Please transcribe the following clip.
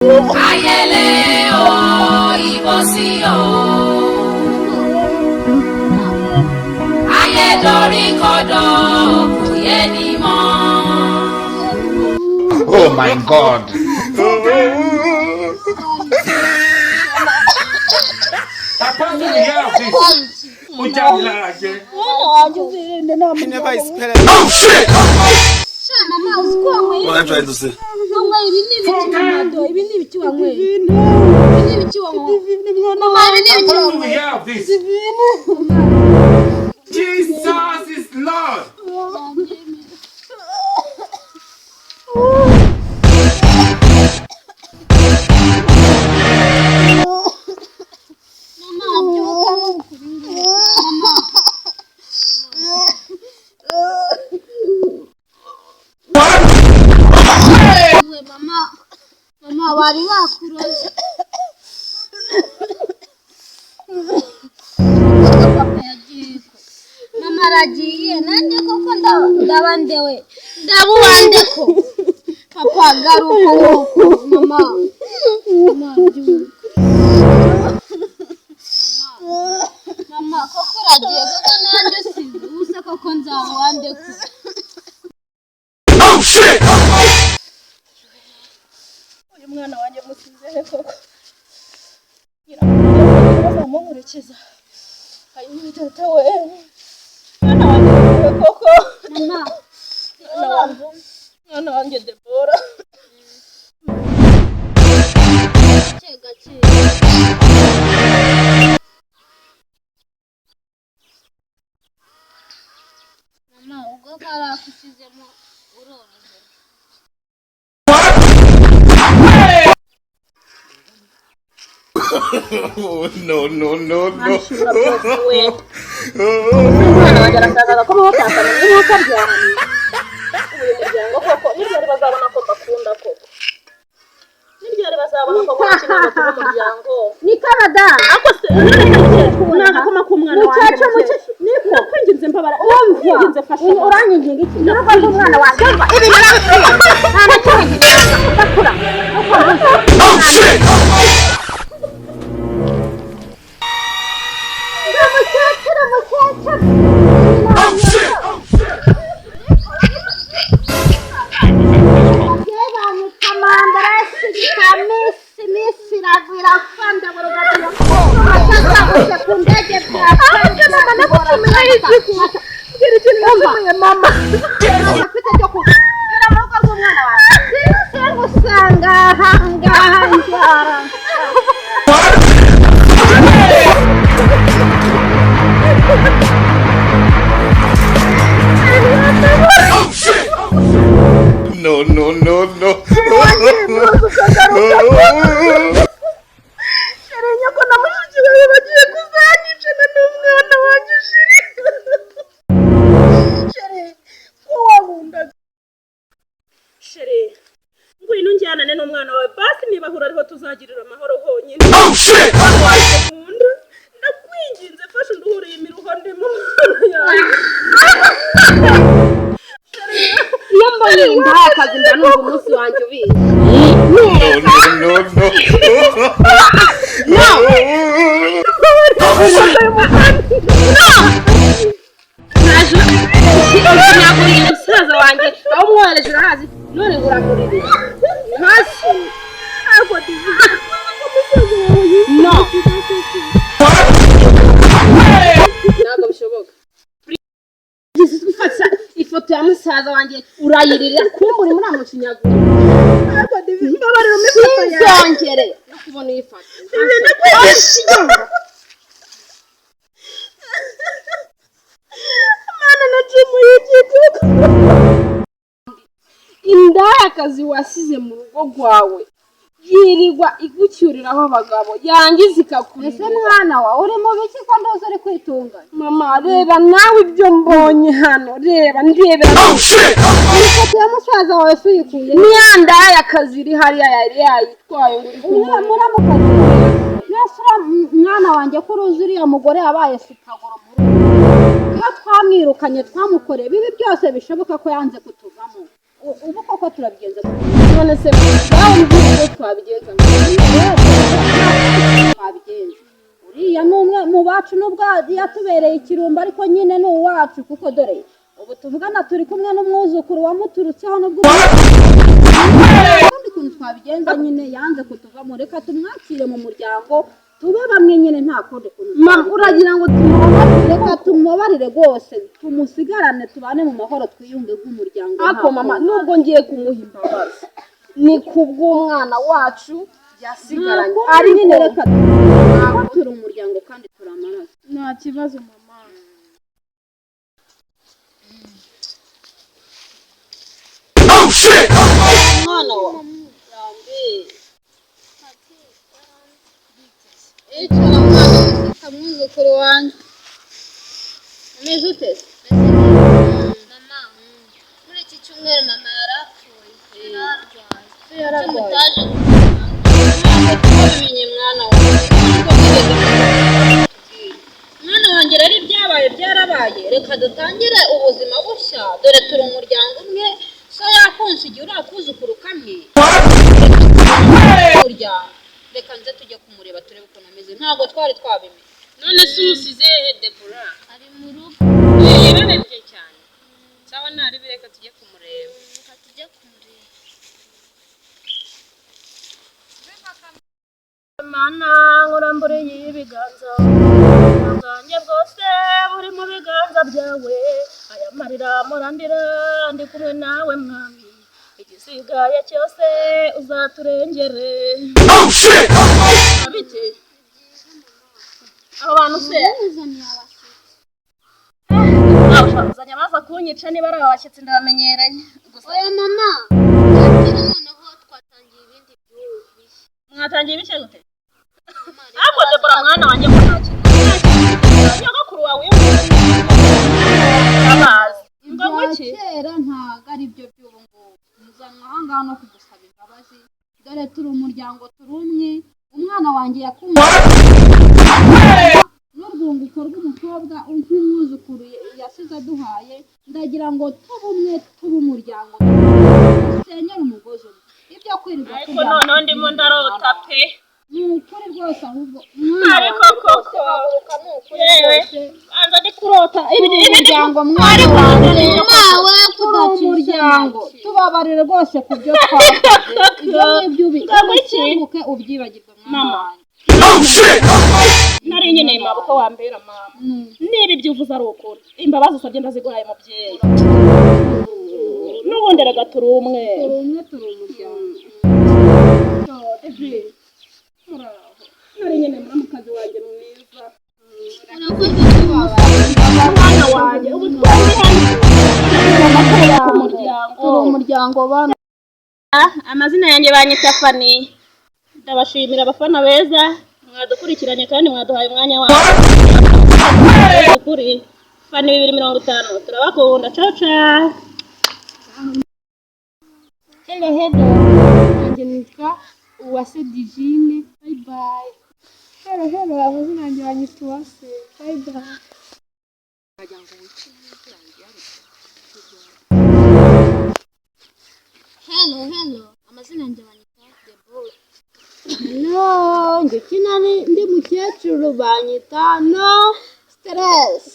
Ayẹlẹ o, ìbọ̀sí o. Ayẹdọ̀rí kọ̀dọ̀ kò yé ni mọ́. Oh my God. Ó já mi lára jẹ. Mama, uzi ko wanyweye? What are you trying to say? Wanyweye ibi ni ibiki, mama? Do ibi ni ibiki wanyweye? Ibi ni ibiki wanyweye? Mama, ibi ni ibiki wanyweye? Hear of this. Jesus is Lord. Mama, byuka. Mama. We mama, mama, bari bakuroze. Papa yagiye ko. Mama aragiye, nanjye koko ndaba ndewe, ndaba uwande ko. Papa, garuka koko. Mama, mama, byuka. Mama, koko uragiye koko, nanjye usize ubusa koko, nzaba uwande ko. Uyu mwana wanjye musize he koko? Bazamunkurikiza. Ayi data we, mwana wanjye we koko! Mama. Mwana wanjye, mwana wanjye Debora! Gake gake. Mama, ubwo karakushyizemo urorohewe. Oh no no no no. Ashobora byose we. Umwana wanjye arashaka agakomaho kakamenya nk'uko aryamye. Uyu muryango koko, n'iryari bazabona ko mbakunda koko? N'iryari bazabona ko nkora kimwe ngo tube umuryango? Ni madamu. Ako se ni agakoma k'umwana wanjye? Mukecuru, Mukecuru, nakwinginze, mbabara, nakwinginze, fasha. Uranginga iki? Ni urugo rw'umwana wanjye. Umva, ibi narabikora, nta na kimwe udakura. Mukecuru, mukecuru. Banyita misi misi iragwira fanda burugabiyo ku ndege. Mama, afite cyo kugera mu rugo rw'umwana wawe, usanga aha ngaha njyara. No no no no. Chérie, nyoko na mushiki wawe bagiye kuzanyicana n'umwana wanjye. Chérie, chérie, ko wankundaga? Chérie, ngwino unjyanane n'umwana wawe basi, niba ahura ariho tuzagirira amahoro honyine. Nkunda, ndakwinginze, fasha unduhure iyi miruho ndimo, mwana yanjye. Iyo mbonye iyi ndakazi mba numva umunsi wanjye ubizi. No no no no. Naguriye musaza wanjye aho umwohereje, urahazi, none ngo uramuririye hasi. No, ntabwo bishoboka. Ufata ifoto ya musaza wanjye urayirira, kumbura muramushinyagura. Mbabarira, umpe ifoto yawe. Sinzongere no kubona iyi foto. Mana, nacumuye iki koko? Indayakazi wasize mu rugo rwawe yirirwa igucyuriraho abagabo, yangiza ikakurira. Ese mwana wa, uri mu biki ko ndoza uri kwitunganya? Mama, reba nawe ibyo mbonye hano, reba, ndebera. Iyi foto ya musaza wawe se uyikuye? Niya ndayakazi iri hariya yari yayitwaye ngo uri Uriya kumwe. muramukazi nese, uriya mwana wanjye, ko uruzi uriya mugore yabaye sipagoro mu rugo, iyo twamwirukanye twamukoreye bibi byose bishoboka, ko yanze kutuvamo. Ubu koko turabigenza gute? None se nawe mbwira uko twabigenza. Twabigenza, uriya ni umwe mu bacu, nubwo yatubereye ikirumbo, ariko nyine ni uwacu, kuko dore ubu tuvugana turi kumwe n'umwuzukuru wamuturutseho. Nubwo ukundi kuntu twabigenza nyine yanze kutuvamo, reka tumwakire mu muryango, tube bamwe nyine, nta kundi kuntu Mama, twabigenza. uragira ngo tumubabarire? Reka tumubabarire rwose, tumusigarane, tubane mu mahoro, twiyunge nk'umuryango, nta Ako mama, kundi. nubwo ngiye kumuha imbabazi, ni kubw'umwana wacu yasigaranye. Nta kundi Ariko nyine, reka kuko turi umuryango kandi turi amaraso. Nta kibazo, mama. Mwana wa Rambi, icara mwana, wiseka mwuzukuru wanjye, umeze ute se? Mama, muri iki cyumweru mama yarapfuye, yararwaye. Yararwaye. Mutaje? Ntabwo twabimenye, mwana wanjye, ntabwo twigeze tubwira. Mwana wanjye, rero ibyabaye byarabaye, reka dutangire ubuzima bushya. Dore turi umuryango umwe, so yakonsa igihe uriya kuzukuru kamwe umuryango. Reka nze tujye kumureba, turebe ukuntu ameze, ntabwo twari twabimenye. None se umusize hehe, Debora? Ari mu rugo. Yararembye cyane? Sawa, ntaribi, reka tujye kumureba. Reka tujye kumureba. Mana, nkuramburiye ibiganza, ubuzima bwanjye bwose buri mu biganza byawe. Aya marira murandira, ndi kumwe nawe mwami, igisigaye cyose uzaturengere. Bite abo bantu se? Uzaniye abashyitsi. Nawe ushobora kuzajya baza kunyica niba ari abashyitsi, ndabamenyeranye gusa. Oya mama, twakira, noneho twatangiye ibindi by'ubu bishya. Mwatangiye bishya gute? Mama, reka Ahubwo baze. Debora, mwana wanjye, ko nta kintu, nyogokuru wawe iyo amazi ngo Ibya ngwiki? kera ntabwo ari byo by'ubu ngubu. Muzanwa aha ngaha no kugusaba imbabazi. Dore turi umuryango, turi umwe. Umwana wanjye yakunze n'urwunguko rw'umukobwa nk'umwuzukuru yasize aduhaye. Ndagira ngo tube umwe, tube umuryango, dusenyere umugozi umwe, ibyo kwirirwa Ariko turyama noneho ndimo ndarota pe. Ni ukuri rwose, ahubwo mwana Ariko wanjye koko. rwose, haguruka, ni ukuri Yewe. rwose. Banza ndi kurota ibi. Turi umuryango, mwana wanjye. Mama, we Turi kudacisha umuryango. make. Tubabarire rwose ku byo twakoze, ibyo ngibyo Ngo iki? ubisimbuke, ubyibagirwe, mwana Mama. wanjye. Nari nkeneye maboko wambera mama. Niba ibyo uvuze ari ukuri, imbabazi usabye ndaziguhaye, mubyeyi. N'ubundi rega turi umwe. Turi umwe, turi umuryango. Nari nkeneye muramukazi wanjye mwiza. Urakoze kubabarira. Mwana wanjye, ubu twari hano ku muryango. Turi umuryango, bana. Amazina yanjye banyita Fani. Ndabashimira abafana beza mwadukurikiranye kandi mwaduhaye umwanya wanyu. Kuri Fani 2050, turabakunda. Ciao ciao. Hello, hello. Nanjye nitwa Uwase Divine. Bye bye. Hello, hello, amazina yanjye banyita Uwase. Bye bye. Hello, hello. Amazina yanjye banyita Deborah. Hello, njye ukina ndi mukecuru, banyita No Stress.